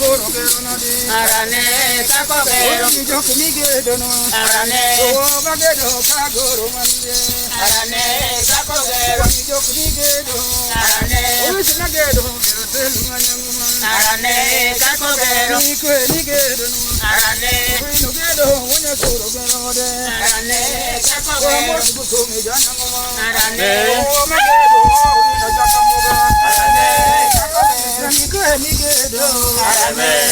Arane kakogero. Arane. Arane kakogero. Arane. Arane kakogero. Arane. Arane kakogero. Arane. Arane kakogero. Arane kakogero. Arane. Arane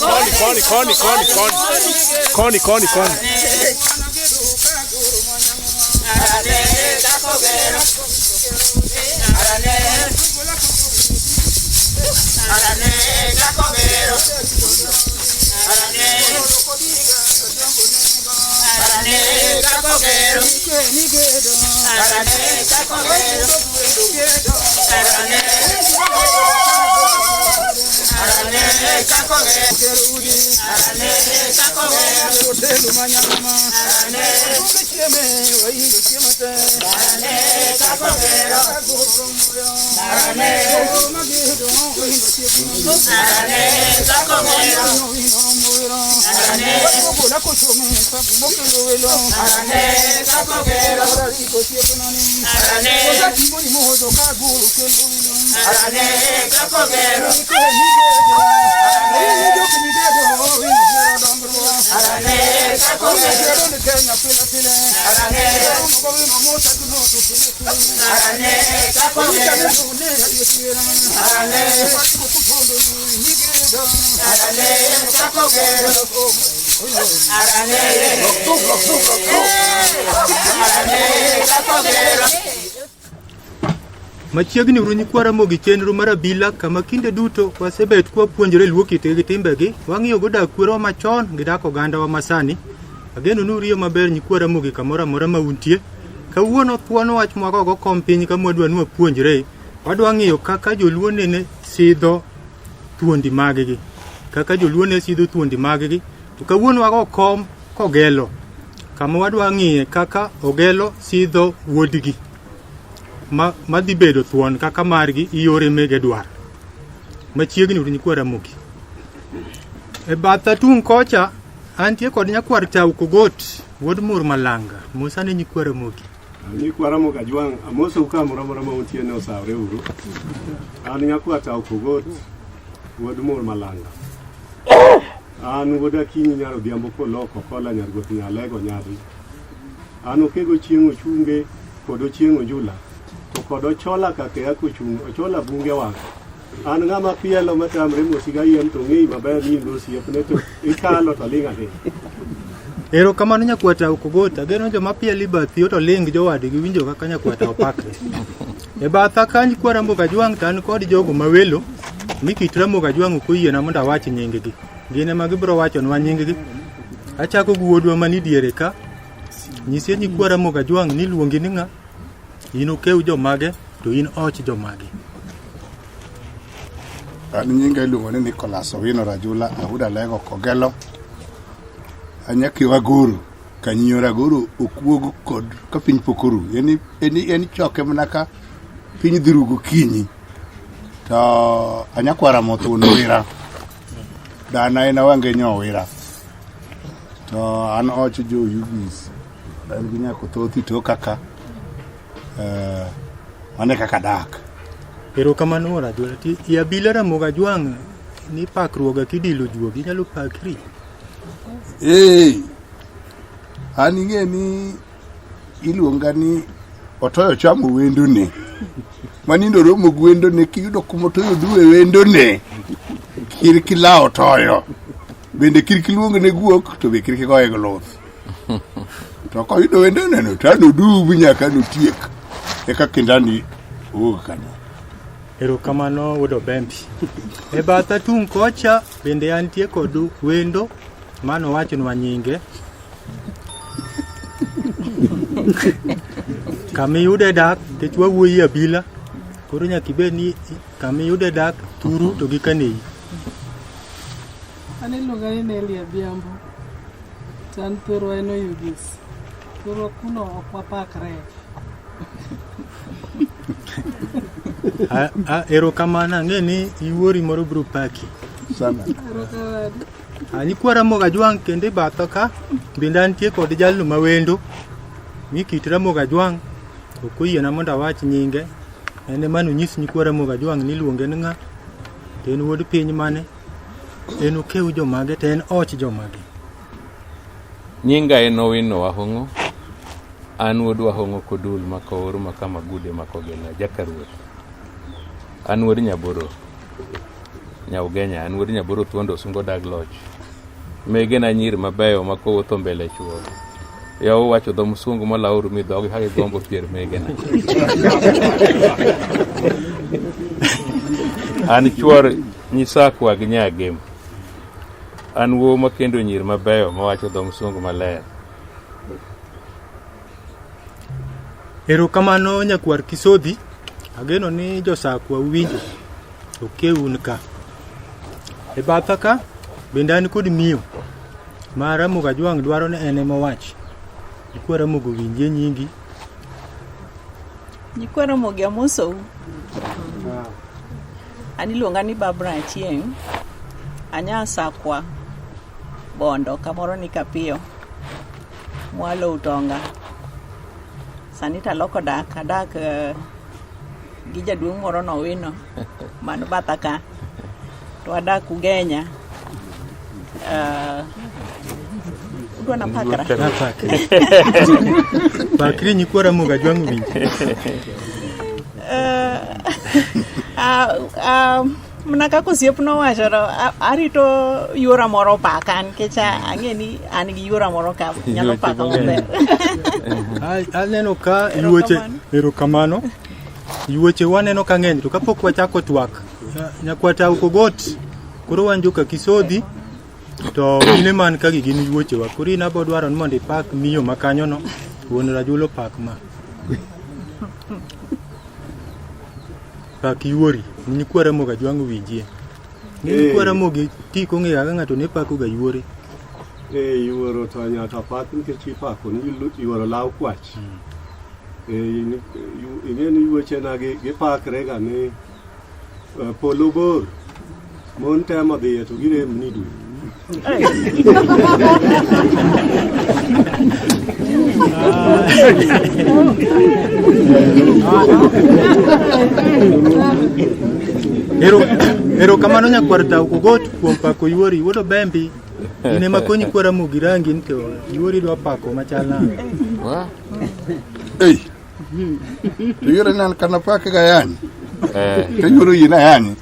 Koni, koni, koni, koni. Koni, koni, koni. Machiegni uru nyikwa Ramogi chenro mar abila kama kinde duto wasebet kwapuonjore luo kitgi gi timbegi, wang'iyo go dak kwerewa machon gi dak ogandawa masani. Ageno ni uriyo maber nyikwa Ramogi kamoro amora ma untie. Kawuono thuon wach mwagogo kom piny kama wadwa ni wapuonjre. Wadwa ng'iyo kaka joluo nene sidho thuondi maggi. Kaka joluo ne sidho thuondi maggi. To kawuono wago kom kogelo. Kama wadwa ng'iye kaka ogelo sidho wuodgi. Ma madhi bedo thuon kaka margi iyore mege dwar. Machiegni uru nyikwa Ramogi. E batha tung' kocha antie kod nyakwar Tau Kogot wuod Mur Malanga. Musa ne nyikwa Ramogi. Nyikwa Ramogi Ajwang', amosou kamoro amora ma untie ne osawre uru. An nyakwar Tau Kogot, wuod Mur Malanga. An wuod Akinyi nyar Odhiambo Koloko Kola nyar Goth Nyalego Nyadhi. An okego chieng' ochunge kod ochieng' onjula to kod ochola kaka kochung' ochola bunge wang'. An ng'ama pielo matamre mosi gayiem to ng'eyi maber ni in osiepne to ikalo to ling' aling'. Erokamano nyakwar Tau Kogot. Ageno joma pieli bathi to ling jowadgi winjo kaka nyakwar Tau pakre. E batha ka nyikwa Ramogi Ajwang' to an kod jogo mawelo mi kit Ramogi Ajwang' ok oyiena mondo awach nying-gi. Gin ema gibiro wachonwa nying-gi. Achako gi wuodwa mani diere ka. Nyisie nyikwa Ramogi Ajwang' ni iluongi ni ng'a? In okew jomage to in och jomage. An nyinga iluongo ni Nicholas Owino Rajula Ahuda Lego Kogelo. Anyakio Agoro kanyiyor Agoro ok wuog kod ka piny pok oru. En, en, en choke mana ka piny dhi ru gokinyi. To anyakwara mothuon Owira. Dana en awange nyo Owira. To an och jo Yugis. An gi nyako thothi to kaka eh, mane kaka dak. Erokamano Rajula. Ti i abila Ramogi Ajwang' ni pakruoga kidilo juogi inyalo pakri. Ee, an ing'e ni iluonga ni otoyo chamo wendone. Manindo romo gi wendone kiyudo kuma otoyo duwe wendone. Kir kilawo otoyo. Bende kir kiluongo ne guok to be kir kigoye gi luth. To koyudo wende neno to an odubi nyaka notiek. Eka kindani owuog kanyo. Erokamano wuod Obembi. E batha tung' kocha bende antie kod wendo mano wachnwa nyinge. Kama iyude dak nikech wawuoyi abila koro nyaka ibed ni kama iyude dak thuru to gi kaneyi. An iluonga ni Nelly Adhiambo. To an thurwa en Oyugis. Thurwa kuno ok wapakre. Erokamano ang'e ni yuori moro biro paki. Sana. Erokamano. Nyikwa Ramogi Ajwang' kendo e batha ka bende antie kod jalno ma wendo mi kit Ramogi Ajwang' ok oyiena mondo awach nyinge. En ema nonyis nyikwa Ramogi Ajwang' ni iluonge ni ng'a, to en wuod piny mane, en okew jomage to en och jomage. Nyinga en Owino Wahong'o. An wuod Wahong'o Kodul Makouru Makamagude Makogela Jakaruoth. An wuod Nyaboro Nyaugenya, an wuod Nyaboro Thuondo Osungo Dag Loch. Megena nyiri mabeyo ma kowuotho mbele chuo. Yaw wacho dho musungu molauru mi dhogi ka gigombo pier megena. An chuor nyisakwa gi nyagem. An wuowi makendo nyiri mabeyo mawacho dho musungu maler. Erokamano nyakwar Kisodhi, ageno ni josakwa uwinjo okeun ka. E batha ka bende an kod miyo ma Ramogi Ajwang' dwaro ni en ema owach. Nyikwa Ramogi owinjie nyingi. Nyikwa Ramogi amosou. An iluonga ni Barbara Achieng'. Anya Sakwa Bondo kamoro ni Kapiyo. Mwalo Utonga. Sani to aloko dak, adak gi jaduong' moro nowino man batha ka. To adak Ugenya. Udwa napakra? Napakri. Pakri nyikwa Ramogi Ajwang' owinji. Mana kaka osiepna owacho no, arito yuora moro opaka nikech ang'e ni an gi yuora moro ka nyalo paka maber. Aneno ka yuoche, erokamano. Yuoche waneno ka ng'eny to kapok wachako twak, nyakwata Okogot, koro wan joka Kisodhi to mine man ka gi gin yuochewa. Koro in abo dwaro ni mondo ipak miyo ma kanyono, wuon Rajuolo pak ma. Pak yuori, nyikwa Ramogi Ajwang' owinjie. Nyikwa Ramogi ti kong'eyo kaka ng'ato ne pako ga yuore. Yuoro to nyaka pak nikech ipako ni yuoro law kwach. Ing'e ni yuochena gipakre ga ni polo bor. Mon temo dhiye to girem ni dwe. Erokamano nyakwar Tau Kogot kuom pako yuori. Wuod Obembi, in ema konyi kwa Ramogi rangi ni to yuori dwa pako machal nade? Ei. To yuoro ni an kana pake ga yanyi. To yuoro yie na yanyi.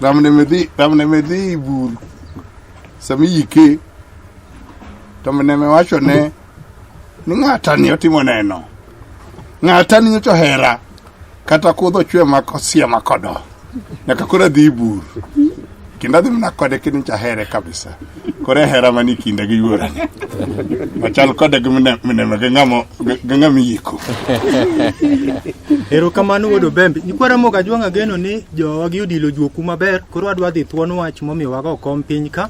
Ramne medhi, ramne medhi bur. Sama iyike to mneme wacho ne ni ng'ata ni otimo neno. Ng'ata ni nyocha ohera. Kata kudho chwe mako siema kodo. Nyaka koro adhi bur. Kendo adhi mana kode kendo nyocha ahere kabisa. Koro e hera manie kinda gi yuora ni. Machal kode gi mneme gi ng'amo gi ng'ama iyiko. Erokamano wuod Obembe. Nyikwa Ramogi Ajwang' ageno ni jowa gi odilo juoku maber. Koro adwa dhi thuon wach momiyo wago kom piny ka.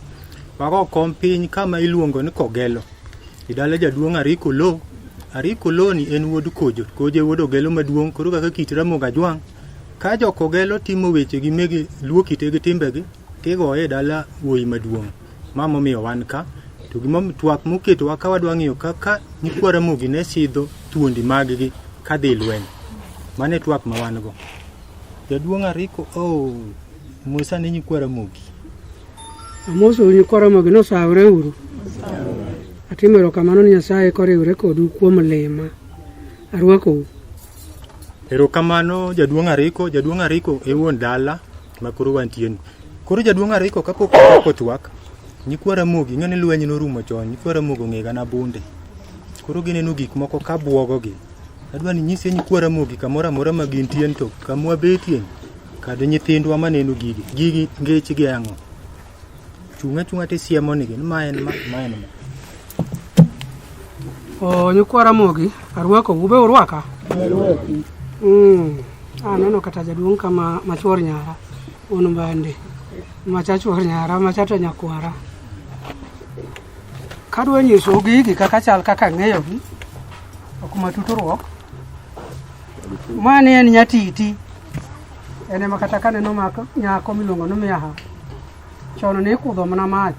Wago kom piny kama iluongo ni Kogelo. E dala jaduong' Ariko Lo. Ariko Lo ni en wuod Kojo. Kojo e wuod Ogelo maduong'. Koro kaka kit Ramogi Ajwang' ka jo Kogelo timo weche gi megi luo kite gi timbegi tigoye e dala wuoyi maduong'. Ma momiyo wan ka. To gima twak moketowa ka wadwa ng'iyo kaka nyikwa Ramogi ne sidho thuondi maggi kadhi lweny. Mano e twak ma wan go. Jaduong' Ariko, oh, Musa ne nyikwa Ramogi. Amosou nyikwa Ramogi nosawore uru. Atimo erokamano ni Nyasaye koriwre kodu kuom lima. Arwakou. Erokamano jaduong' Ariko, jaduong' Ariko e wuon dala ma koro wantie ni. Koro jaduong' Ariko kapok wachako twak, nyikwa Ramogi ing'e ni lweny norumo chon, nyikwa Ramogi ong'e gana bunde. Koro gineno gik moko ka buogogi. Adwa ni nyise nyikwa Ramogi kamoro amora ma gintie to kama wabetie kod nyithindwa maneno gigi. Gigi ngechgi ang'o? Chung' achung'a tisiemo nigi ni ma en ma, ma en ma. O nyikwa Ramogi, arwako ube urwaka? Aneno kata jaduong' kama machuor nyara, un mbande. Macha chuor nyara, macha to nyakwara. Kadwa nyisou gigi kaka chal kaka ang'eyogi, ok matut ruok. Mani en nyatiti. En ema kata kaneno nyako miluongo ni miaha. Chon ne ikudho mana mach.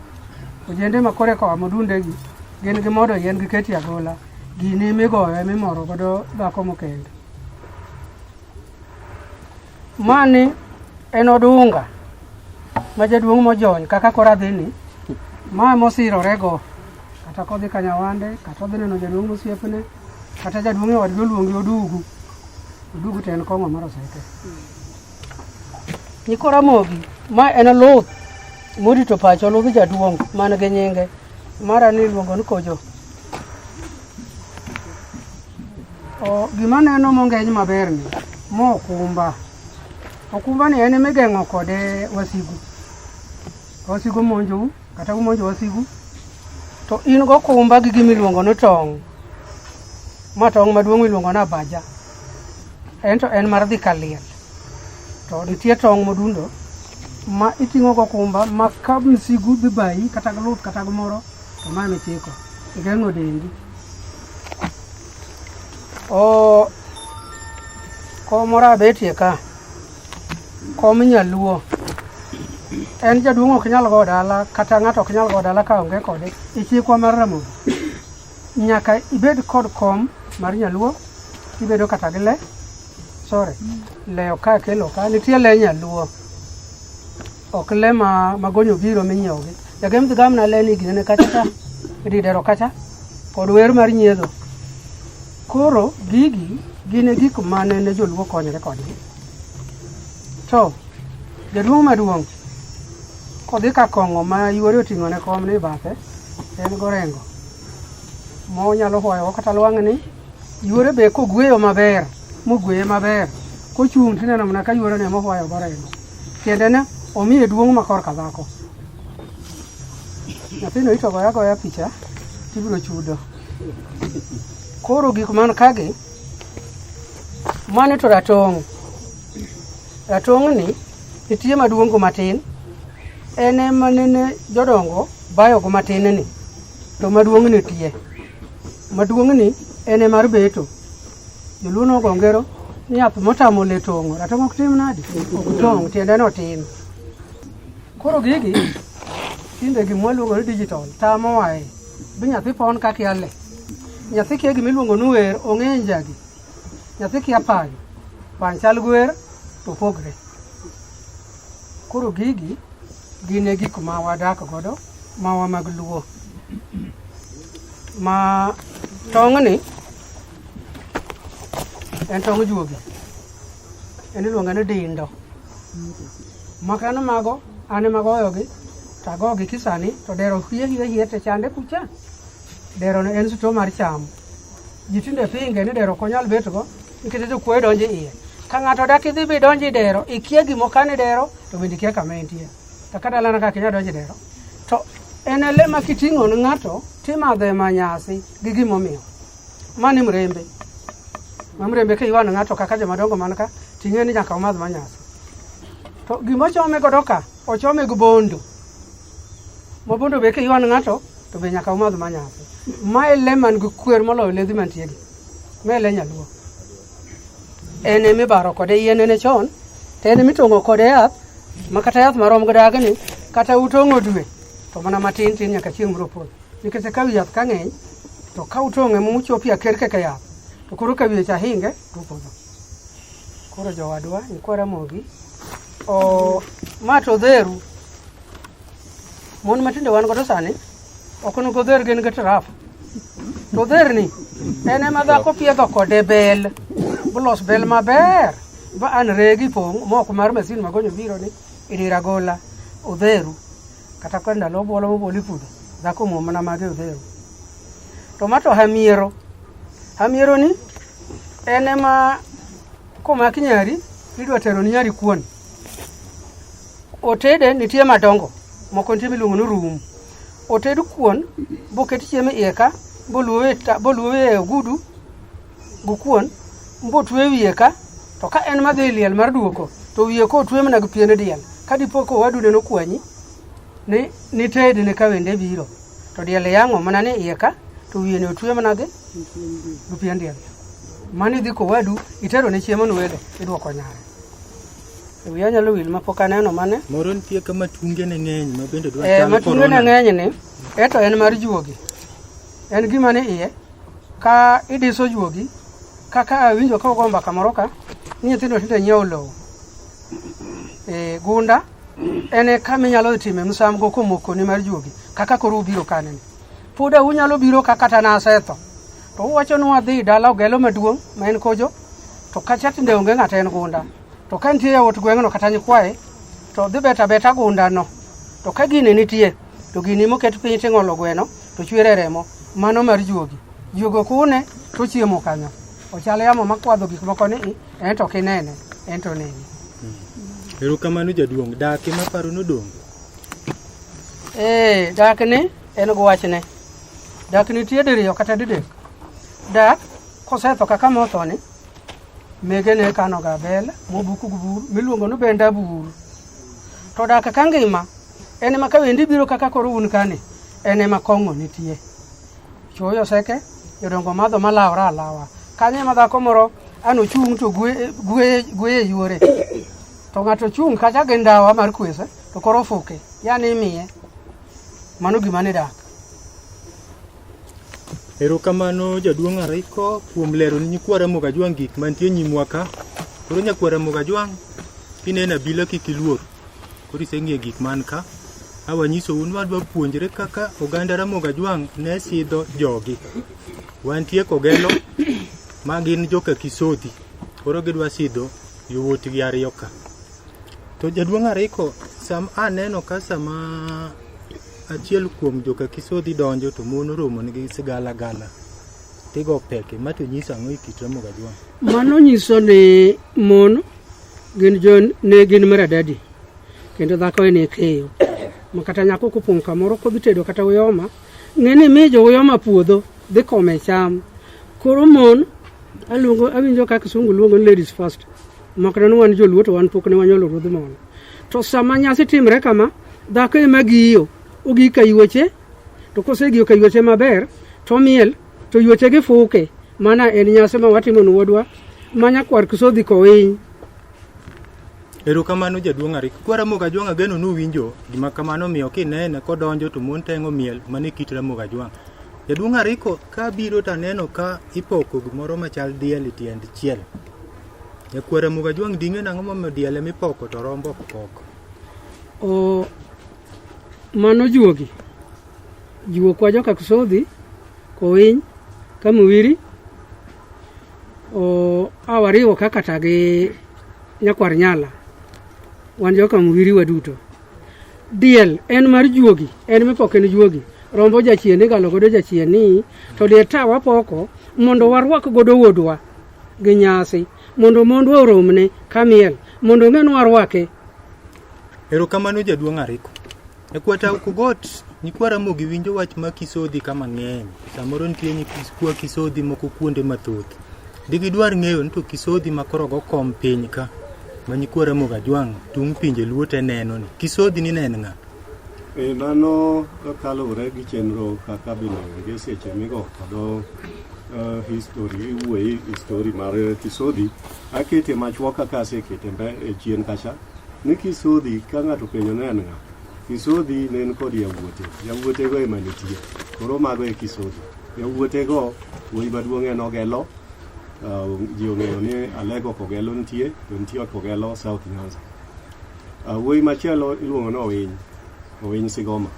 Ojende ma kore koa modundegi gin gi modo yien giketie agola. Gini emigoyo emimoro godo dhako mokend. Mani en odunga ma jaduong' mojony kaka koro adhini, ma mosirorego kata kodhi ka Nyawande, kata odhi neno jaduong' mosiepne, kata jaduong' e wadgi oluongi odugu. Odugu to en kong'o mar oseke. Nyikwa Ramogi, ma en luth morito pacho, ludh jaduong' man gi nyinge. Mara ni iluongo ni Kojo. O, gima neno mongeny maber ni, ma okumba. Okumba ni en migeng'o kode wasigu. Wasigu monjou, kata umonjo wasigu. To in gokumba gi gima iluongo ni tong'. Ma tong' maduong' miluongo ni abaja. En to en mar dhi kaliel. To nitie tong' modundo ma iting'o gokumba ma ka msigu dhi bayi kata gi luth kata gimoro to ma emichiko. Igeng'o dendi. O kom moro abetie ka. Kom nyaluo. En jaduong' ok nyal go dala kata ng'ato ok nyal go dala ka onge kode. E chikwa mar Ramogi. Nyaka ibed kod kom mar nyaluo, ibedo kata gi le. Sorry, le ok akelo ka, nitie le nyaluo. Ok le ma magonyo biro minyiewo gi. Jagem dhi gamna le ni ginene kacha cha, didero kacha, kod wer mar nyiedho. Koro gigi gin e gik mane ne joluo konyore kodgi. To jaduong' maduong' kodhi ka kong'o ma yuore oting'o ne kom ni bathe, en gorengo. Monyalo hwayogo kata lwang'ni, yuore be kogweyo maber, mogweye maber, kochung' tineno mana ka yuore ne mohwayo gorengo. Tiende ni omiye duong' ma korka dhako. Nyathino ito goya goya picha tibiro chudo. Koro gik man kagi, mano to ratong'. Ratong'ni nitie maduong' go matin. En ema nene jodongo bayo go matin ni, to maduong' nitie. Maduong' ni en e mar beto. Joluo nogo ngero ni yath motamo le tong'o, ratong' ok tim nadi? Ok tong', tiende no tin. Koro gigi tinde gima waluongo ni digital tamowa e. Bi nyathi pon ka kia le. Nyathi kia gima iluongo ni wer, ong'e njagi. Nyathi kia pany, pany chal gi wer to opogre. Koro gigi gin e gik ma wadak godo mawa mag luo. Ma tong'ni en tong' juogi. En iluonge ni dindo. Makano mago an ema agoyogi to agogi kisani to dero hie hie hie to chande kucha. Dero no en sito mar cham. Ji tinde pinge ni dero ok onyal betgo nikech jokuoye donjo iye. Ka ng'ato dak idhi bidonjo e dero, ikia gima okan e dero to bende ikia kama entie. Kaka dalana ka ok inyal donjo e dero. To en e le ma kiting'o ne ng'ato timadhe manyasi gi gimomiyo. Mano e mrembe. Ma mrembe kiywano ng'ato kaka joma dongo man ka ting'e ni nyaka umadh manyasi. To gima ochome godo ka, ochome gi bondo. Ma bondo be kiywano ng'ato to be nyaka umadh manyasi. Ma e le man gi kwer moloyo ledhi mantie gi. Ma e le nyaluo. En emibaro kode yien ene chon, to en emitong'o kode yath, ma kata yath marom gi dagni, kata utong'o dwe, to mana matin tin nyaka chieng' moro opodho. Nikech ka wi yath ka ng'eny, to ka utong'e muchopi aker kaka yath, to koro ka wiye cha hinge, to opodho. Koro jowadwa, nyikwa Ramogi, o ma to odheru. Mon matinde wan godo sani, ok onego odher gin gi traf. To odherni, en ema dhako piedho kode bel, bolos bel maber, ba an regi pong' mok mar masin magonyo biro ni e dir agola, odheru. Kata ka ndalo obuolo mobol e puodho, dhako omuom mana mage odheru. To ma to hamiero. Hamiero ni en ema komaki nyari idwa tero ni nyari kuon. Otede nitie madongo, moko nitie miluongo ni rum. Oted kuon boket chiemo e iye ka, boluowe boluowe e ogudu gi kuon, botwe wiye ka, to ka en madhi e liel mar duoko, to wiye kotwe mana gi pien diel. Ka dipo ka owadu neno kwanyi, ni nitedne ka wende biro, to diel iyang'o mana ni iye ka, to wiye ni otwe mana gi gi pien diel. Mano idhi kowadu, itero ne chiemo ni welo, iduoko nyare. Wiya nyalo wil ma pok aneno mane. Moro nitie kama tunge ne ng'eny ma bende dwa Eh, chal ma tunge ne corona. ng'eny ni, eto en mar juogi. En gima ni iye, ka idiso juogi, kaka awinjo ka ugo mbaka moro ka, ni nyithindo tinde nyiewo lowo. E, gunda en e kama inyalo time msamgo komokoni mar juogi, kaka koro ubiro kaneni. Pod unyalo biro ka kata nasetho. To uwacho ni wadhi dala Ogelo maduong' ma en Kojo, to kacha tinde onge ng'ato en gunda. To ka nitie yawuot gweng'no kata nyikwaye, to dhi beta beta gundano. To ka gini nitie, to gini moket piny ting'olo gweno, to chwer e remo. Mano mar juogi. Juogi ok une, to chiemo kanyo. Ochal yamo makwadho gik moko ni i, en to ok inene, en to oneni. Erokamano jaduong', dak ema paro nodong'. Ee, dak ni en gi wachne. Dak nitie diriyo kata didek. Dak kosetho kaka mothoni, mege ne kanoga bel mobuk gi bur miluongo ni benda bur. To dak ka ngima, en ema ka wendi biro kaka koro un kani, en ema kong'o nitie. Chuoyo oseke, jodongo madho malawre alawa. Kanyo ema dhako moro an ochung' to gweye yuore. To ng'ato chung' kacha gi ndawa mar kwese to koro ofuke, yani imiye. Mano gima ni dak. Erokamano jaduong' Ariko kuom lero ni nyikwa Ramogi Ajwang' gik mantie nyimwa ka. Koro nyakwa Ramogi Ajwang' kineno abila kik iluor. Koro iseng'iyo gik man ka. A wanyisou ni wadwa puonjre kaka oganda Ramogi Ajwang' ne sidho jogi. Wantie Kogelo ma gin joka Kisodhi. Koro gidwa sidho yowuotgi ariyo ka. To jaduong' Ariko, sam aneno ka sama achiel kuom joka Kisodhi donjo to mon oromo nigi sigala gala. Tigo peke, ma to nyiso ang'o e kit Ramogi Ajwang'? Mano nyiso ni mon gin jo ne gin maradadi kendo dhako en e keyo ma kata nyako kopong' kamoro kodhi tedo kata uyoma ng'e ni mi jo uyoma puodho dhi kome cham koro mon aluongo awinjo ka kisungu luongo ni ladies first makata ni wan joluo to wan pok ne wanyuolo ruodh mon to sama nyasi timre kama dhako ema giyo ogi ka yuoche to kosegiyo ka yuoche maber to miel to yuoche gi fuke mana en nyasi ma watimo ne wuodwa ma nyakwar Kisodhi Kowiny. Erokamano jaduong' Ariko. Kwa Ramogi Ajwang' ageno ni uwinjo gima kamano omiyo kinene kodonjo to mon teng'o miel mano e kit Ramogi Ajwang'. Jaduong' Ariko ka abiro to aneno ka ipoko gimoro machal diel e tiend chiel. Nyakwar Ramogi Ajwang' ding'e nang'o momiyo diel ema ipoko to rombo ok pok? O, mano juogi. Juokwa joka Kisodhi, Kowiny, Kamuwiri, o, a wariwo ka kata gi nyakwar Nyala. Wan joka Muwiri waduto. Diel en mar juogi, en mipoko en juogi. Rombo jachien igalo godo jachien ni to diel ta wapoko mondo warwak godo wuodwa gi nyasi mondo mondwa oromne kamiel mondo ong'e ni warwake. Erokamano jaduong' Ariko. E kwata Kogot, nyikwa Ramogi winjo wach ma Kisodhi kama ng'eny. Samoro nitie nyikwa Kisodhi moko kuonde mathoth. Digidwar ng'eyo ni to Kisodhi ma koro go kom piny ka, ma nyikwa Ramogi Ajwang' tung' pinje Luo te neno ni. Kisodhi ni ne en ng'a? E, mano kaluwore gi chenro kaka binonge seche migo kod history iwuoye history mar Kisodhi akete machuok kaka asekete mbe e chien kacha ni Kisodhi ka ng'ato penjo ne en ng'a Kisodhi ne en kod yawuote yawuotego ema nitie koro mago e Kisodhi yawuotego wuoyi maduong' en Ogelo ji ong'eyo ni Alego Kogelo nitie to nitie Kogelo South Nyanza wuoyi machielo iluongo ni Owiny Owiny Sigoma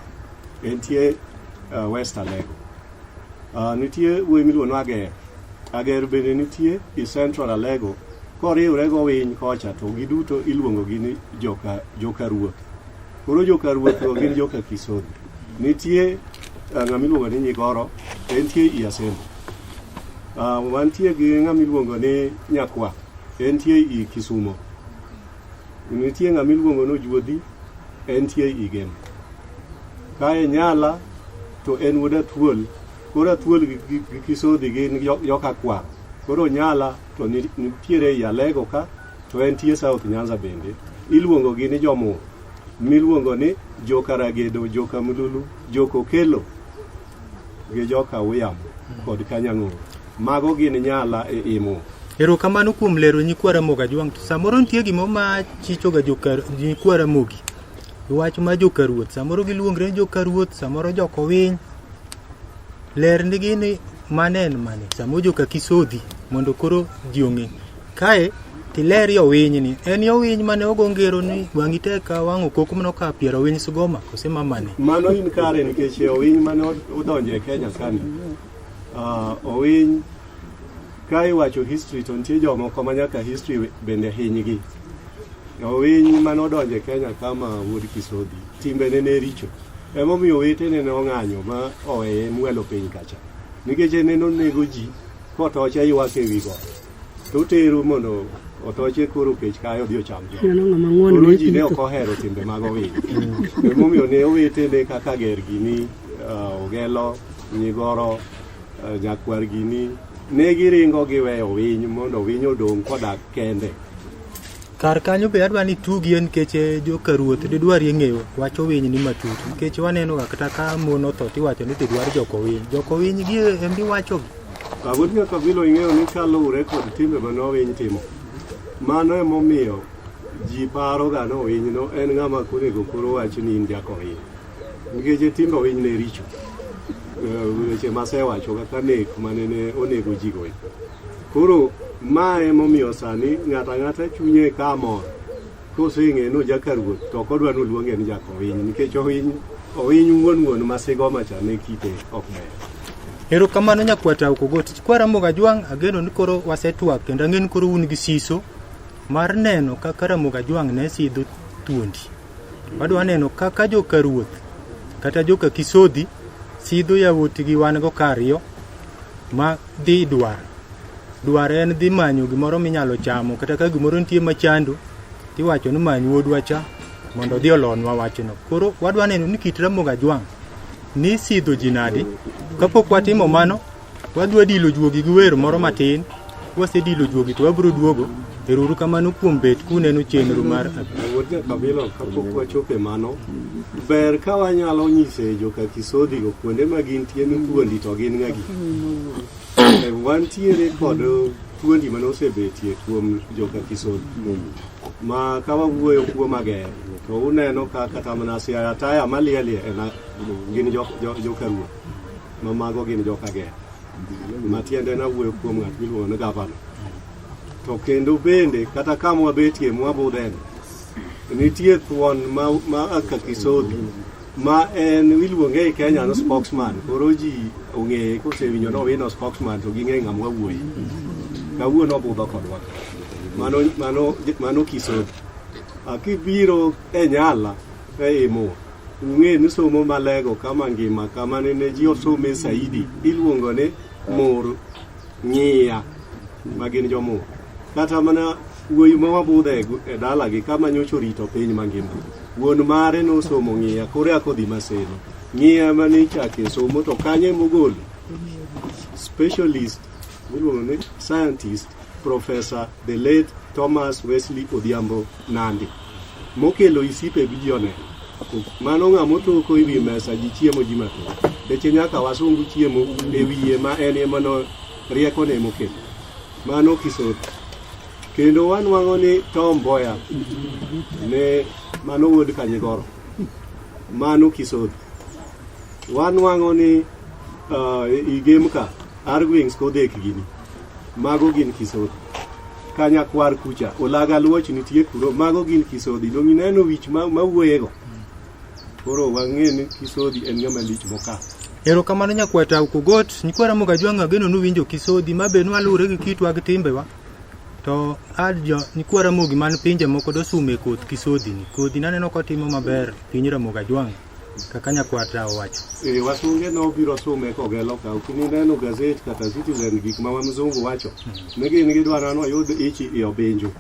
entie West Alego nitie wuoyi miluongo ni Ager Ager bende nitie i Central Alego koriwre go Owiny kocha to giduto iluongo gi ni joka ruoth koro joka ruoth go gin joka Kisodhi nitie Ng'ama iluongo ni Nyigoro entie i Asembo. Wantie gi ng'ama iluongo ni Nyakwa entie i Kisumo. Nitie ng'ama iluongo ni Ojuodhi entie i Gem. Kae Nyala to en wuod Athuol. Koro Athuol gi Kisodhi gin joka Kwar. Koro Nyala to nitiere i Alego ka to entie South Nyanza bende. Iluongo gi ni Jomur. Miluongo ni joka Ragedo, joka Mululu, joka Okelo gi joka Uyamo kod Kanyang'oro. Mago gin Nyala e Imo. Erokamano kuom lero nyikwa Ramogi Ajwang'. To samoro nitie gimoro ma chichoga joka nyikwa Ramogi. Wach ma joka ruoth. Samoro giluongre ni joka ruoth, samoro joka Owiny. Ler nigi ni mane en mane. Samoro joka Kisodhi mondo koro ji ong'e. Kae tilerie owiny ni en owiny mane ogo ngero ni wang'i tek ka wang' okok mano ka piero owiny sigoma kose mamane. Mano in kare nikech owiny mane odonjo e Kenya kani. Owiny ka iwacho history to nitie jomoko ma nyaka history bende hinygi. Owiny mane odonjo e Kenya kama wuod Kisodhi timbene ne richo. Emomiyo owetene ne ong'anyo ma oweye mwelo piny kacha. Nikech en nonego ji kotoche ywak e wi got. To otero mondo otoche koro kech kayo odhi ocham jo. Neno ng'ama ng'won Koro ne ji ne pitho. ok ohero timbe mag owiny. Emomiyo ne owetene kaka ger gini, Ogelo, Nyigoro, Nyakwar gini, ne giringo giweyo owiny mondo owiny odong' kodak kende. Kar kanyo be adwa ni tugie nikech joka ruoth didwarie ng'eyo wach owiny ni matut nikech waneno ga kata ka mon otho tiwacho ni didwar jok owiny. Jok owiny gi ema iwacho gi. Wuod Nyakabilo ing'eyo ni kaluwore kod timbe mane owiny timo, mano emomiyo ji paro ga ni owiny no en ng'ama ok onego koro wach ni in jak owiny. Nikech timbe owiny ne richo. Weche masewacho kaka nek mane ne onego ji go. Koro ma emomiyo sani ng'ato ang'ata chunye ka mor koseng'e ni ojaka ruoth to ok odwa ni oluonge ni jak owiny nikech owiny owiny wuon wuon ma sigoma cha ne kite ok ber. Erokamano nyakwata Okogot. Kwa Ramogi Ajwang' ageno ni koro wasetwak kendo ang'e ni koro un gi siso mar neno kaka Ramogi Ajwang' ne sidho thuondi. Wadwa neno kaka joka ruoth kata joka Kisodhi sidho yawuotgi wan go ka ariyo ma dhi dwar. Dwar en dhi manyo gimoro minyalo chamo kata ka gimoro nitie machando tiwacho ni many wuodwa cha mondo odhi olonwa wachno. Koro wadwa neno ni kit Ramogi Ajwang' ni sidho ji nadi. Kapok watimo mano, wadwa dilo juogi gi wer moro matin. Kwasedilo juogi to wabiro duogo. Ero uru kamano kuom bet kuneno chenro mar Wuod Nyakabilo kapok wachopo e mano, ber ka wanyalo nyise joka Kisodhi go kuonde ma gintie ni thuondi to gin ng'agi. Wantiere kod thuondi mane osebetie kuom joka Kisodhi. Ma ka wawuoyo kuom Ager, to uneno ka kata mana Siaya taya malielie en gin joka ruoth. Ma mago gin joka Ager. Matiende nawuoyo kuom ng'at miluongo ni gavana. To kendo bende kata kama wabetie mwabudheni, nitie thuon ma aka Kisodhi ma en iluonge e Kenya ni spokesman. Koro ji ong'eye kosewinjo ni Owino spokesman to ging'e ng'ama wawuoye. Kawuono obudho kodwa. Mano Kisodhi. Kibiro e Nyala e Imur, ung'e ni somo malego kama ngima kama nene ji osome saidi iluongo ni Mur Ng'iya ma gin jomur. Kata mana wuoyi ma wabudhe e dalagi kama nyocha orito piny mangima. Wuon mare nosomo ng'iya koro eka odhi Maseno. Ng'iya mane ichake somo to kanye mogolo specialist miluongo ni scientist Professor the late Thomas Wesley Odhiambo Nandi mokelo isipe bi ji oneno. Mano ng'ama otoko e wi mesa ji chiemo ji mathoth. Nikech nyaka wasungu chiemo e wiye ma en ema no riekone emokelo. Mano Kisodhi. Kendo wanwang'o ni Tom Mboya ne mano wuod Kanyigoro. Mano Kisodhi. Wanwang'o ni Igem ka Argwings Kodhek gini. Mago gin Kisodhi. Kanyakwar kucha Olaga Luoch nitie kuro. Mago gin Kisodhi. Dong' ineno wich mawuoyego. Koro wang'e ni Kisodhi en ng'ama lich mokalo. Erokamano nyakwata Okogot, nyikwa Ramogi Ajwang' ageno ni uwinjo Kisodhi ma be nwaluwre gi kitwa gi timbewa. To ad jo nyikwa Ramogi man pinje moko dosume koth Kisodhi ni. Kodhi naneno kotimo maber piny Ramogi Ajwang'. Kaka nyakwar Tao wacho. E, wasunge nobiro sume kogelo ka ok nineno gazet kata Citizen gik ma mzungu wacho ne gin gidwaro ni oyud ichi i obinju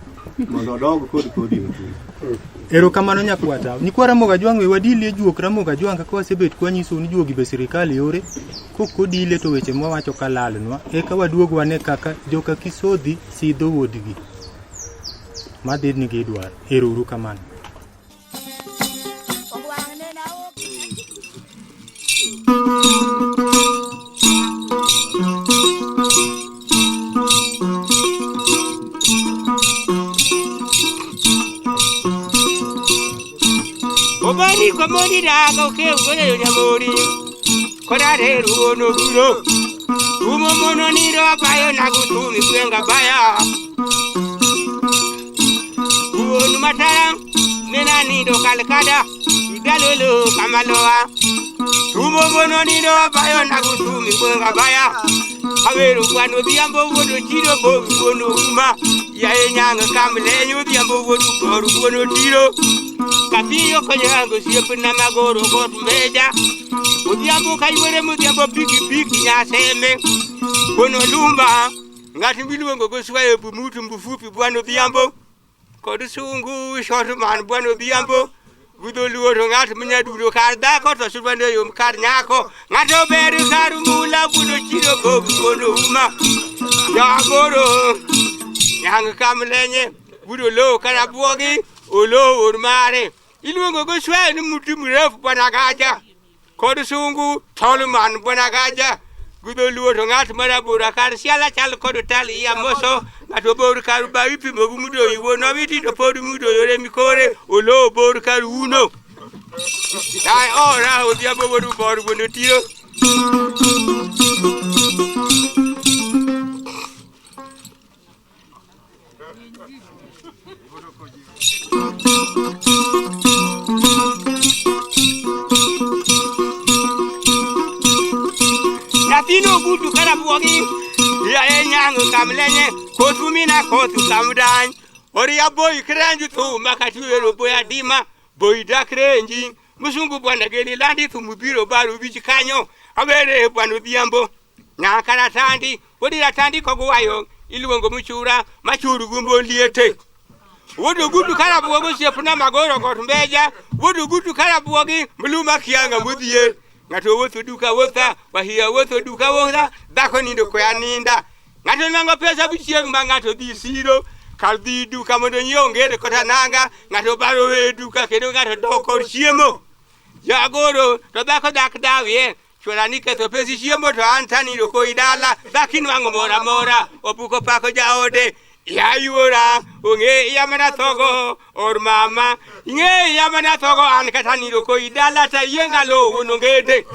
mondo odog kod kodi no Erokamano nyakwar Tao. Nyikwa Ramogi Ajwang' we wadilie juok Ramogi Ajwang' kaka wasebet kwanyisou ni juogi be sirikal yore kok odile to weche mwawacho ka lalnwa eka waduog wane kaka joka Kisodhi sidho wuodgi madhi ni gidwaro. Ero uru kamano. Obani komoni dago ke ugone yo nyamori. Kora re ruono guro. Umo mono niro abayo nagutumi kwenga baya. Uonu matara nena nindo kalkada. Idalolo kamaloa. Umo mono niro abayo nagutumi kwenga baya. Aweru kwano dhiambo wuono chiro bo wuono uma. Yae nyanga kamlenyo dhiambo wuono goru wuono tiro. Kapiyo konyango siepna magoro got meja. Odhiambo kayuore modhiambo piki piki nyaseme. Kono lumba ng'at miluongo go swayo bumutu mbufupi bwana Odhiambo. Kod sungu short man bwana Odhiambo. Gudho luo to ng'at minyadundo kar dhako to sulwande yom kar nyako. Ng'ato ber kar mula buno chiro bob buno uma. Jagoro nyang kamlenye budo lo karabuogi olo or mare. Iluongo go swayo ni muti mrefu bwana Gaja. Kod sungu tolman bwana Gaja. Gudho luo to ng'at marabora kar siala chal kod tal iya moso. Ng'ato bor kar bawi pimo gi mudoyi wuon owiti to pod mudoyore mikore olo bor kar uno. Dai ora odhiambo wuod ubor wuon otiyo. Nyathino ogudu karabuogi yaye nyang' kamlenye kothu mina kothu kamdany oria boy krenju thuma katiwero boy adima boy dak renji musungu bwana geni landi thumu biro baru wich kanyo awere bwana Odhiambo nyaka ratandi wodi ratandi koguwayo iluongo muchura machuru gumbo liete Wuod ogudu karabuogi osiepna magoro got mbeja wuod ogudu karabuogi mluma kianga modhier ng'ato wuotho duka wuotha wahia wuotho duka wuotha dhako nindo koya ninda ng'ato nwang'o pesa buchieng' ma ng'ato dhi siro kar dhi duka mondo onyiew ongede kata nanga ng'ato baro we duka kendo ng'ato dok kod chiemo jagoro to dhako dak dawie chwora ni ketho pesi chiemo to an tanindo koi dala dhako inwang'o moro amora opuko pako jaode ya yuora ong'e iya mana thogo or mama ing'e iya mana thogo an kata nindo koi dala ta yienga lowo nongede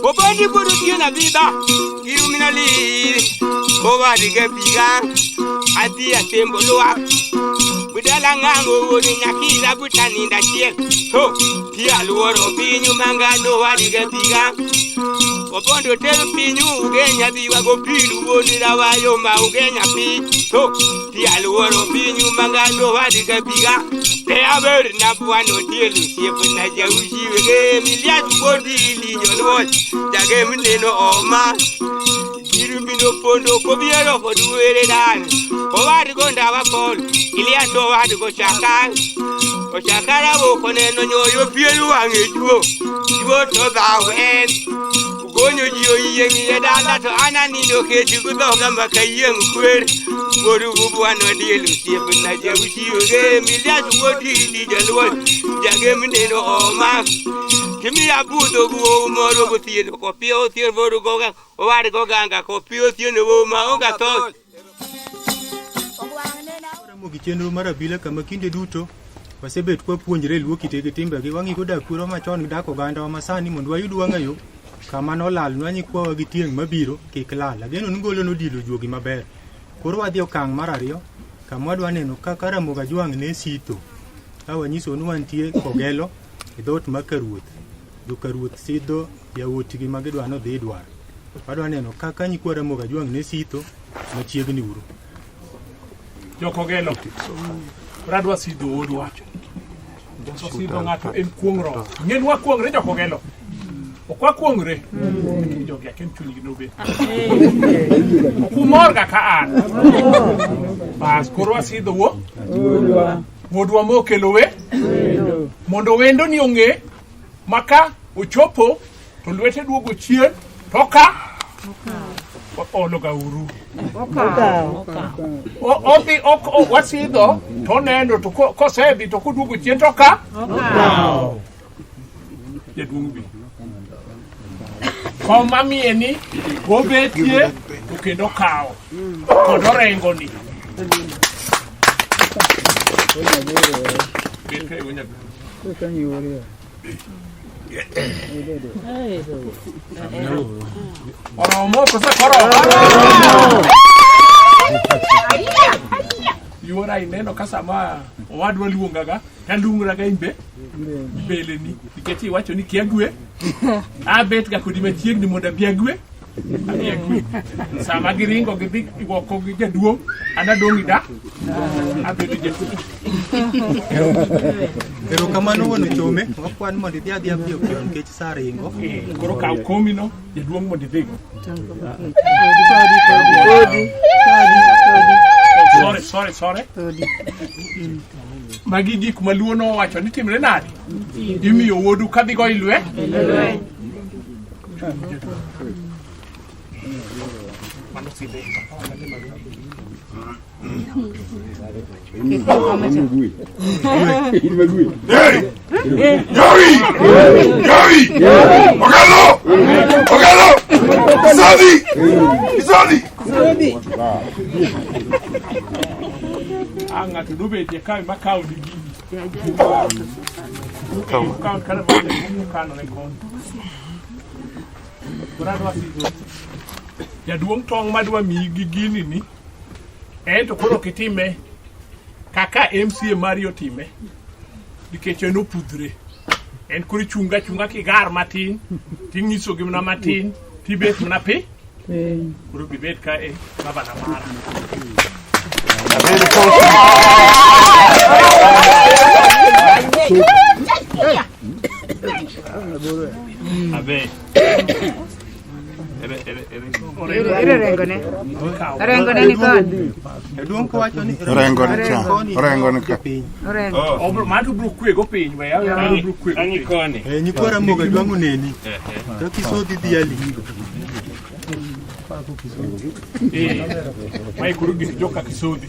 Obondi budu tiena vida iluminali owadiga biga adhi asembo lwak budala ng'ango wuon nyakila butaninda chiel to pi aluoro pinyu mangano wadiga biga Obondo tero pinyu ugenya biwa go pilu wuon rawayo ma ugenya pi to pi aluoro pinyu mangano wadiga biga te aber na bwano tielu siepna jauchiwege milias wuondi linyo luoch jage mineno oma Girumino pondo kobiero kod were dan owad go ndawa pol Ilias owad go chakal ochakara woko neno nyoyo piel wang'e juo juo to dhaw en ugonyo ji oyieng' iye dala to an anindo kech gi dhoga ma kayieng' kwer wuod bwana diel osiepna jauchiwege Milias wuod ili jaluo jage mineno oma Timiya budho guowu moro gotieno kopiyo otieno moro goga owad goganga kopiyo otieno wuowu ma onga tho Ramogi chenro mar abila kama kinde duto wasebet kwapuonjre luo kite gi timbegi wang'igo dak kwerewa machon gi dak ogandawa masani mondo wayud wang'ayo kama nolalnwa nyikwawa gi tieng' mabiro kik lal. Ageno ni ngolo nodilo juogi maber. Koro wadhi okang' mar ariyo kama wadwa neno kaka Ramogi Ajwang' ne sitho. Ka wanyisou ni wantie Kogelo e dhoot mar Karuoth. Jokaruoth sidho yawuotgi ma gidwa ni odhi dwar. Wadwa neno kaka nyikwa Ramogi Ajwang' ne sitho machiegni uru. Jokogelo. Radwa sidho odwa. To sidho ng'ato en kuong'ruok. Ng'en wakuong're jokogelo. Ok wakuong're. Jogi aken chunygi nobet. Ok umor ga ka an. Bas koro wasidho wuo. Wuodwa mokelo we. Mondo wendo ni ong'e maka ochopo to lwete duogo chien to ka olo ga uru. Odhi ok wasidho to oneno to kosedhi to koduogo chien to ka jaduong' bi kom mamiye ni obetie to kendo kawo kod orengo ni Bed kae wuon nyathi. Oromo kose koromo? Yuora ineno ka sama owadwa luongaga taluongraga imbe mbeleni nikech iwacho ni kia gwe abet ga kodi machiegni mondo abi agwe abi agwe sama giringo gidhi oko gi jaduong' an adong' ida abedo jatuo Erokamano wuon Ochome, wakwan mondo idhi adhiya piyo piyo nikech sa ringo. Koro kaw komino jaduong' mondo idhigo. Sorry, sorry, sorry. Magi gik ma Luo nowacho ni timre nade? Imiyo wuodu kadhigo ilwe? Mano sidhe. Ogalo! Isodhi! Isodhi! Ah, ng'ato nobetie kae makawo ni gini. Kawo kata mana kanore koni. Koro adwa sidho. Jaduong' tong' madwa miyi gi gini ni en to koro ok itime kaka MCA mari otime nikech en opudhre. En koro ichunga chunga kigar matin ting'isogi mana matin tibet mana pi koro bibet ka e gavana mara. Abe. Ere ere ere. Ere rengone. Rengone ni koni. Jaduong' kowacho ni Orengo ni cha. Orengo ni ka. Orengo. Obro mano bro kwego piny we awe bro kwego Ang'i piny. koni. Eh, nyikwa Ramogi Ajwang' oneni. Kaka isodhi dhi ali. Eh, mae koro gik joka Kisodhi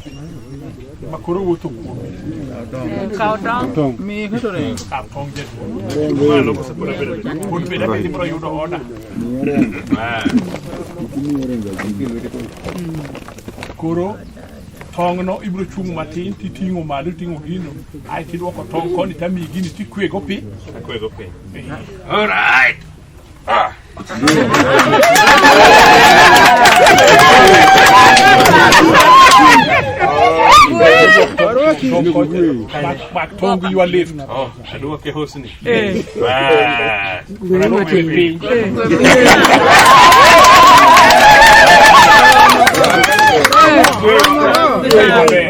ma koro wuotho kuome. Kaw tong'. Kaw tong' jaduong'. Malo koso pod abedo abedo. Pod bed abed ibiro yudo oda. Koro tong'no ibiro chung' matin titing'o malo iting'o gino aeto idwoko tong' koni tamiyi gini tikwego pi. Akwego piny. All right. Ah. Mak tong' gi ywa lift. Oh, aduoke hosni. Eh. Bas. Kwe piny.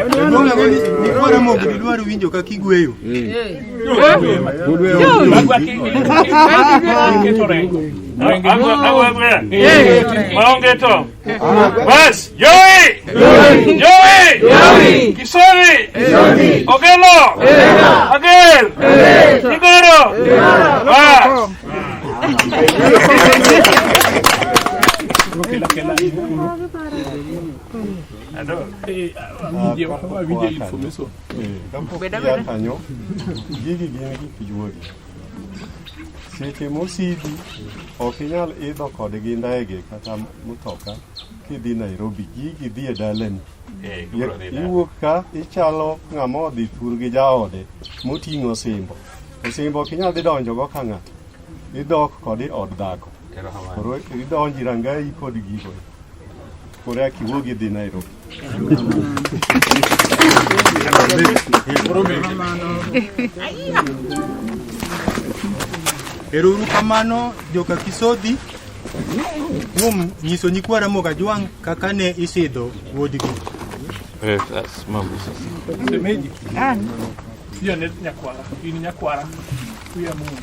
Jaduong' ang'e ni nyikwa Ramogi didwar winjo kaka igweyo. Iketo rengo. Maonge tong'. Bas, Joey! Joey! Kisori! Ogelo! Agel! Igoro! Bas! Awinje information. Kapok ia kanyo, gigi gin gik juogi. Seche mosidhi, ok inyal idho kodgi ndege kata mutoka kidhi Nairobi. Gigi dhi e dalani. Iwuok ka ichalo ng'ama odhi thur gi jaode moting'o osimbo. Osimbo ok inyal dhi donjogo ka ng'ato. Idok kode e od dhako. Koro idonji rangayi kod gigo. Koro eka iwuog idhi Nairobi. Ero uru kamano joka Kisodhi kuom nyiso nyikwa Ramogi Ajwang' kaka ne isidho wuodgi. Semeji. Hiyo ne nyakwara. In nyakwara. Wiya Mungu.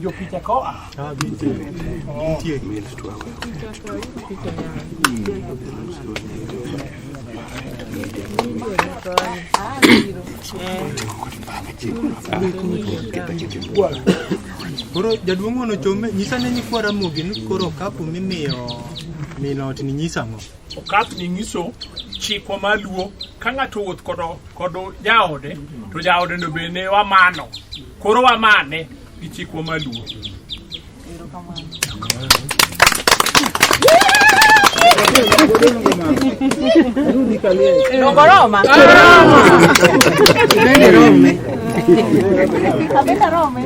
Jopicha koa. Ah, gintie. Gintie. Koro jaduong' wuon ochome nyisa ne nyikwa Ramogi ni koro okapu mimiyo min ot ni nyisa ang'o? Okap ni nyiso chikwa mar Luo ka ng'ato owuoth kodo kodo jaode to jaode no bende wamano koro wamane gi chikwa mar Luo. Dongoroma. Bende rome. Abende rome.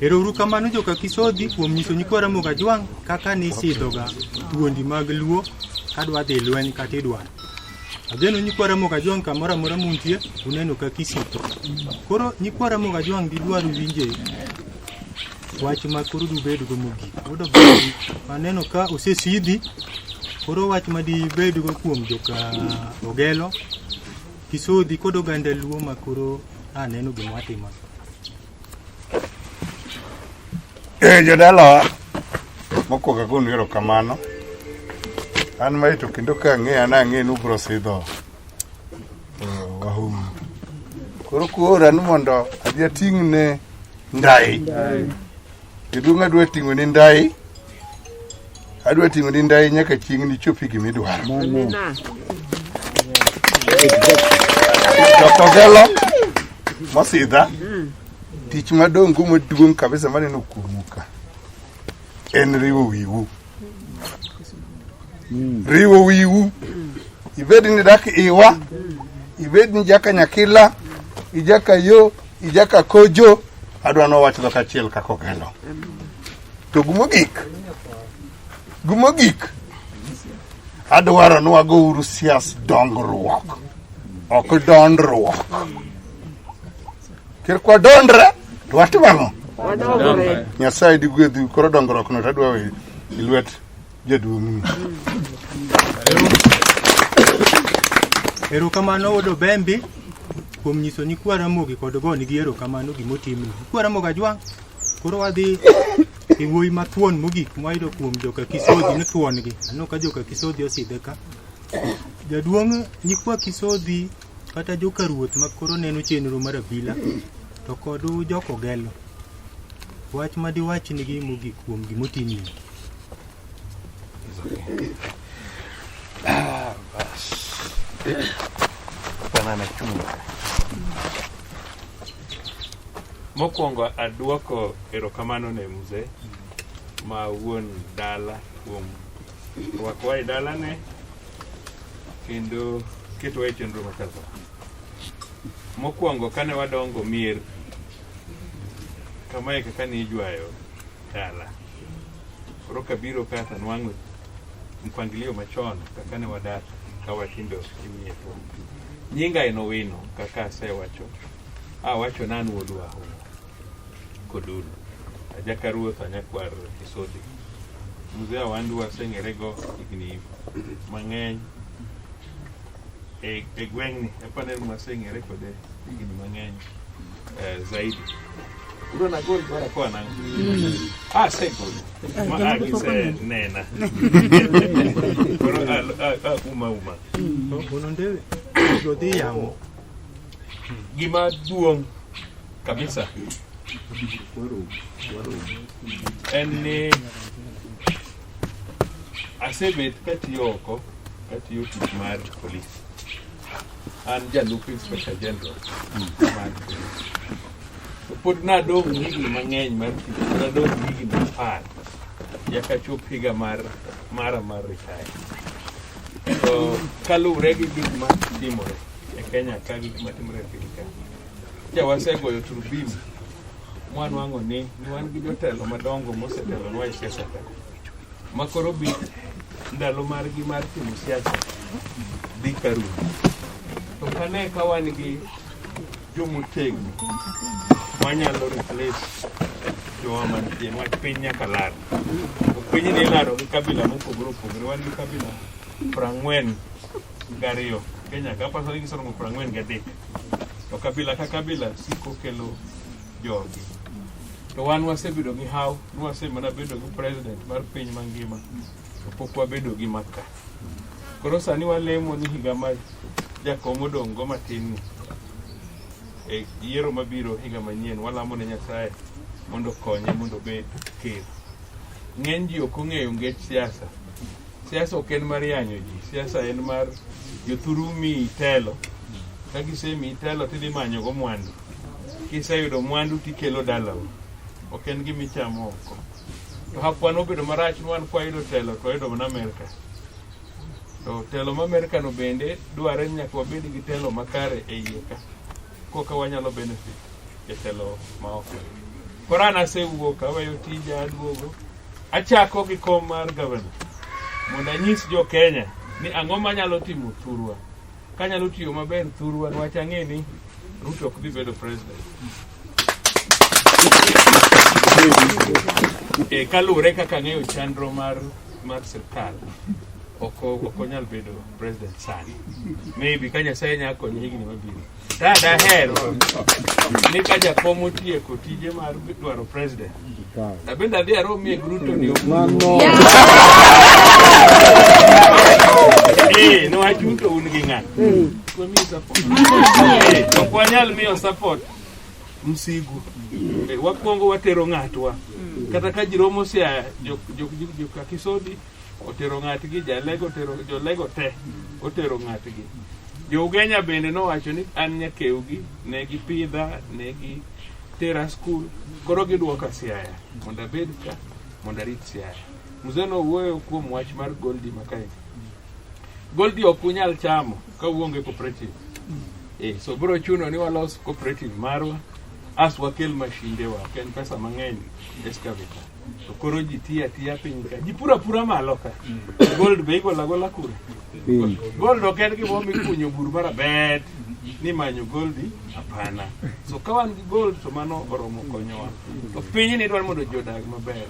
Ero uru kamano joka Kisodhi kuom nyiso nyikwa Ramogi Ajwang' kaka nisidhoga thuondi mag Luo kadwa dhi lweny kata idwaro. Ageno nyikwa Ramogi Ajwang' kamoro amora muntie uneno kaka isitho. Koro nyikwa Ramogi Ajwang' gidwar winje wach ma koro dubedgo mogik. Wuod Obayi aneno ka osesidhi koro wach ma dibedgo kuom joka Ogelo, Kisodhi kod oganda Luo ma koro aneno gima watimo. Eh, jodalawa mokwongo agonu erokamano. An mae to kendo ka ang'eya nang'e ni ubiro sidho wahungu. Koro kuora ni mondo adhi ating'ne ndai. Jaduong' adwa ting'o ni ndai. Adwa ting'o ni ndai nyaka chieng' nichopi gimidwaro. Jokogelo mosidha tich madongo maduong' kabisa maneno kuomu ka en riwo wiwu. Riwo wiwu. Ibed ni dak iwa, ibed ni jaka Nyakila, ijaka yo, ijaka Kojo, adwa nowach dhok achiel kaka Ogelo. To gimogik, gimogik, adwaro ni wagouru sias dongruok, ok dondruok. Kir kwa dondre, to watimo ang'o? Nyasaye digwedhu, koro dongruok no tadwa weyo e lwet jaduong'ni. Erokamano wuod Obembi kuom nyiso nyikwa Ramogi kod gonigi erokamano gimotimni. Nyikwa Ramogi Ajwang' koro wadhi e wuoyi mathuon mogik mwayudo kuom joka Kisodhi ni thuon gi. Aneno ka joka Kisodhi osidhe ka. Jaduong' nyikwa Kisodhi kata joka ruoth ma koro neno chenro mar abila to kod jok Ogelo. Wach ma diwachnigi mogik kuom gimotimni. Ah, bas. Banana chunga. Mokwongo aduoko erokamano ne mzee ma wuon dala kuom rwakowa e dalane kendo ketowa e chenro machal kama. Mokwongo kane wadongo mier kamae kaka nijwayo dala. Koro kabiro ka to nwang'o mpangilio machon kaka ne wadak ka watindo e miechwa. Nyinga en Owino kaka asewacho. Awacho ni an wuod Wahungu Kodulu. Ajaka ruoth anyakwar Kisodhi. Mzee Awandu waseng'erego higni mang'eny e, e gweng'ni. Apani waseng'ere kode higni mang'eny zaidi. Udwa nagol barakoa nang'o? Ah, asegolo. Ma a gisenena. Koro a uma uma. Ononde jodhi yamo. Gima duong' kabisa en ni asebet katiyo oko katiyo tich mar polis. An jalup Inspector General mar polis. To pod nadong' higni mang'eny mar tich, pod adong' higni 10 nyaka chop higa mar mara mar retire. To kaluwre gi gik ma timore e Kenya ka gik matimore e piny ka, ja wasegoyo turubin. Mwanwang'o ni wan gi jotelo madongo mosetelonwa e siasa ka ma koro bi ndalo margi mar timo siasa dhi ka rumo. To kane ka wan gi jomotegno manyalo replace jowa mantie niwach piny nyaka lar. To pinyni ilaro gi kabila mopogore opogore. Wan gi kabila 42 Kenya ka aparo ni giseromo 43. To kabila ka kabila siko kelo jogi. To wan wasebedo gi haw, ni wasemana bedo gi president mar piny mangima, to pok wabedo gi maka. Koro sani walemo ni higa ma jakom odong' go matin ni, e yiero mabiro higa manyien, walamo ne Nyasaye mondo okonye mondo obed ker. Ng'eny ji ok ong'eyo ngech siasa. Siasa ok en mar yanyo ji, siasa en mar jothuru miyi telo. Ka gisemiyi telo tidhi manyogo mwandu. Kiseyudo mwandu tikelo dalau. Ok en gima ichamo oko. To hapwa nobedo marach ni wan kwayudo telo to wayudo mana Amerka. To telo ma Amerka no bende dware ni nyaka wabed gi telo makare e iye ka. Koka wanyalo benefit e telo ma oko. Koro an asewuok aweyo tija aduogo. Achako gi kom mar gavana mondo anyis jo Kenya ni ang'o manyalo timo thurwa. Kanyalo tiyo maber thurwa niwach ang'e ni Ruto ok dhi bedo president. E, kaluwore kaka ang'eyo chandro mar mar sirkal ok ok onyal bedo president sani. Maybe ka Nyasaye nyalo konye higni mabiro. Ta daher ni ka jakom otieko tije mar dwaro president to bende adhi aromie gi Ruto ni Eh, niwach un to un gi ng'a? Wamiyi support. Eh, ok wanyal miyo support msigu. Eh, wakwongo watero ng'atwa. Kata ka ji romo Siaya, jo jo jo jo Kakisodi otero ng'atgi, Jalego otero jolego te otero ng'atgi. Jo Ugenya bende nowacho ni an nyakewgi, ne gipidha, ne gitera skul, koro gidwoka Siaya mondo abed ka mondo arit Siaya. Mzee nowuoyo kuom wach mar Goldi makae. Goldi ok unyal chamo ka uonge cooperative. Eh, so biro chuno ni walos cooperative marwa as wakel mashinde wa, ok en pesa mang'eny excavator. To koro ji tiyo atiya piny ka. Ji puro apura malo ka. Gold be igolo agola kure. Gold ok en gimoro mikunyo bur marabet ni manyo goldi hapana. So ka wan gi gold to mano oromo konyowa. To pinyni dwaro mondo ji odag maber.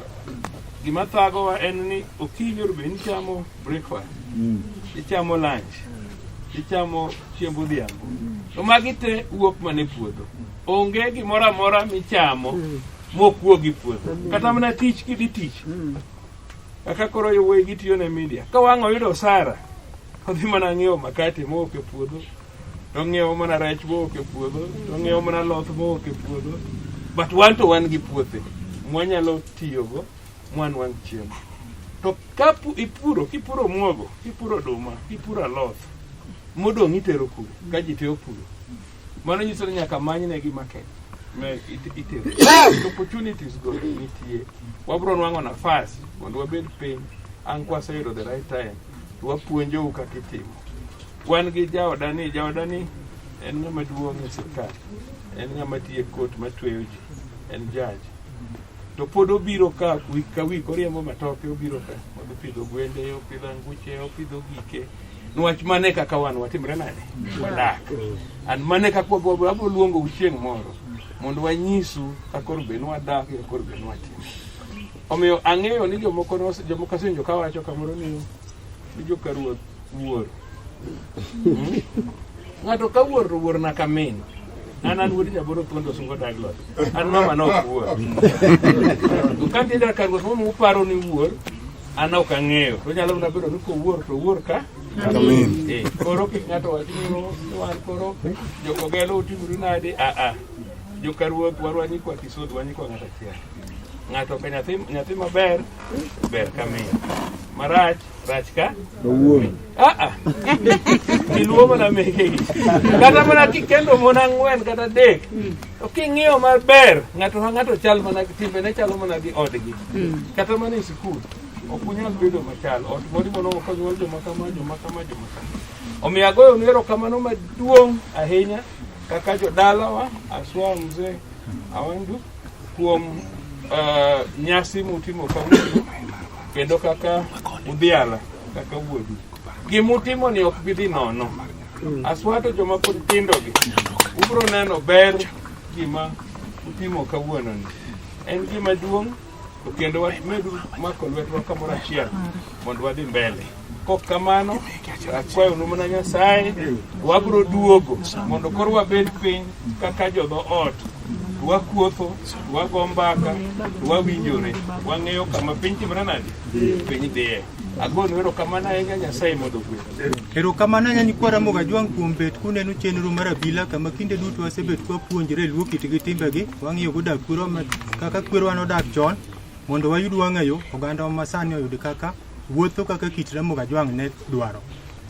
Gima thagowa en ni okinyi onego bed ni ichamo breakfast, ichamo lunch, ichamo chiemb odhiambo. To magi te wuok mana e puodho. Onge gimoro amora michamo mok wuog e puodho. Kata mana tich kidhi tich. Kaka koro yowuoyi gitiyo ne media. Ka wang' oyudo osara, odhi mana ng'iewo makati mowuok e puodho, to ng'iewo mana rech mowuok e puodho, to ng'iewo mana loth mowuok e puodho. But wan to wan gi puothe mwanyalo tiyogo mwanwang' chiemo. To ka ipuro, kipuro muogo, kipuro oduma, kipuro aloth, modong' itero kure ka ji te opuro. Mano nyiso ni nyaka manynegi market ma itero. Opportunities go nitie. Wabro nwang'o nafas mondo wabed piny ang' kwaseyudo the right time to wapuonjou kaka itimo. Wan gi jaoda ni, jaoda ni en ng'ama duong' e sirkal. En ng'ama tiyo e court matweyo ji. En judge. To pod obiro ka week ka week oriembo matoke obiro ka odhi pidho gwende, opidho anguche, opidho gike. Niwach mane kaka wan watimre nade? Wadak. An mane kaka wabro luongou chieng' moro mondo wanyisu kaka koro bed ni wadak kaka koro bed ni watimo. Omiyo ang'eyo ni jomoko jomoko asewinjo kawacho kamoro ni ni joka ruoth wuor. Ng'ato ka wuor to wuor na ka min. An an wuod Nyaboro Thuondo Osungo Douglas. An mama ne ok wuor. To ka nitie jaka ruoth moro muparo ni wuor, an ok ang'eyo. To nyalo mana bedo ni kowuor to owuor ka Kamin. Eh, koro kik ng'ato wach ni "Oh, ni wan koro jokogelo utimuru nade a a joka ruoth wan wanyikwa Kisudhu wanyikwa ng'ato achiel ng'ato ka nyathi nyathi maber ber ka min marach rach ka Ah, ah. Iluwo mana mekegi. Kata mana kikendo mon ang'wen kata adek. To king'iyo maber, ng'ato ka ng'ato chal mana timbene chalo mana gi odgi. Kata mana e sikul, ok unyal bedo machal. Ot moro mono ok onyuol joma kama, joma kama, joma kama. Omiyo agoyonu erokamano maduong' ahinya kaka jodalawa, aswa mzee Awandu. kuom nyasi mutimo kawuono kendo kaka udhiala kaka wuodu. Gimutimo ni ok bi dhi nono. Aswato joma pod tindogi, ubiro neno ber gima utimo kawuono ni. En gima duong' to kendo wamedu mako lwetwa kamoro achiel mondo wadhi mbele. Kok kamano, akwayonu mana Nyasaye, wabiro duogo mondo koro wabed piny kaka jodho ot. Wakuotho, wago mbaka, wawinjore, wang'eyo kama piny timore nade, piny dhiye. Agonu erokamano ahinya Nyasaye mondo ogwedhu. Erokamano ahinya nyikwa Ramogi Ajwang' kuom bet kuneno chenro mar abila kama kinde duto wasebet kwapuonjre luo kitgi timbegi, wang'iyo go dak kwerewa kaka kwerewa nodak chon mondo wayud wang'ayo oganda masani oyud kaka wuotho kaka kit Ramogi Ajwang' ne dwaro.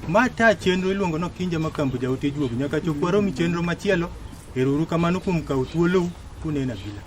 Ma ta chenro iluongo ni Okinja Makambu Jaote Juogi nyaka chop warom chenro machielo. Ero uru kamano kuom kawo thuolou kuneno abila.